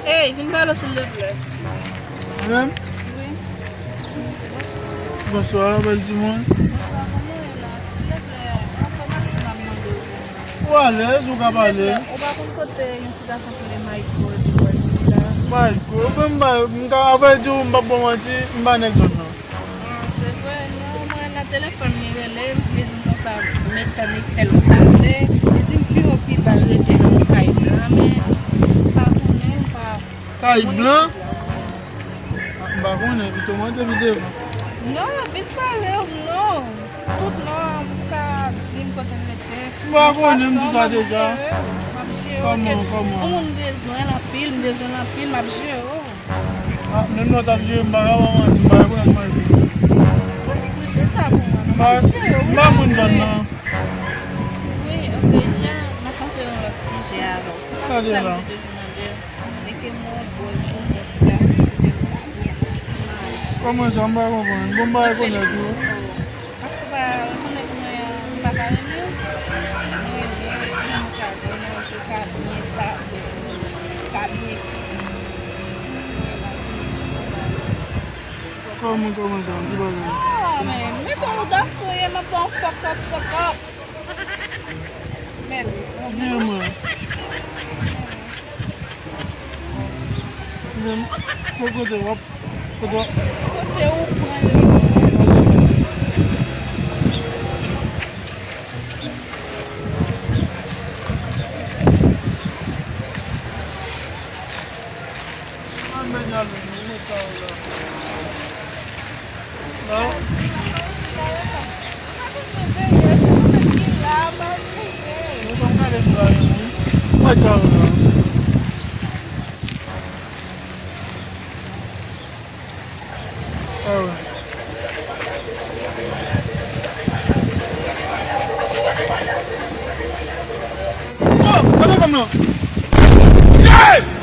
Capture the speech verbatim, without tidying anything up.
Ey, vin pale w silvouplè. Mwen menm? Wi. Bonswa, bèl timoun. Bonswa, kòman w ye la? Silvouplè, yon enfòmasyon m ap mande w. Ou alèz, ou ka pale. Silvouplè, ou pa konn kote yon ti gason ki rele Michael te bò isit la? Michael, ou konn m pa, m ka, a vrè di w, m p ap ba w manti, m pa nèg zòn nan. Ah, se vre, non, mwen nan telefòn li rele m, li di m konsa, met tèl, met tèl ou ka vle. Li di m pi wo pi ba l rete nan yon kay blan, men m pa konnen, m pa... Kay blan? Ah, m pa konnen, pito mande videyo. Non, vin pale w, non. Tout non, m ka di m kote m rete. M pa konnen, m di sa deja. M ap jere w, m ap jere w. Kòman, kòman? Yon moun m bezwen l anpil, m bezwen l anpil, m ap jere w. Ah, menm lè w t ap jere m, m pa ka ba w manti, m pa rekonèt mwen vre. Ou reflechi sa pou mwen, non? M pa, m pa moun zòn nan. Wi, ok, Jan, m ap antre nan lòt sijè avè w. Se pa sa m te dwe mande w. Men ke mwen, bon, yon ti gason, ti bebe, byen mache. Kòman sa, m pa konprann? Bon, m pa rekonèt ou. Paske w pa rekonèt mwen, m pa ka renmen w. Mwen renmen w, ti moun ka byen manje, w ka byen tape, w ka byen... Kòman, kòman sa? Ki bagay? Ah, men, men ton odasye, m ap ba w fuck up, fuck up. Men, men mwen. Men, kote w ap, kote w ap. Kote ou pran l? An, men, al, men, mwen sa w la. Non. Mwen pa gade sou la, wi. Mwen ka wè la. Ah, wi. Oh, gade fanm nan. Yeah!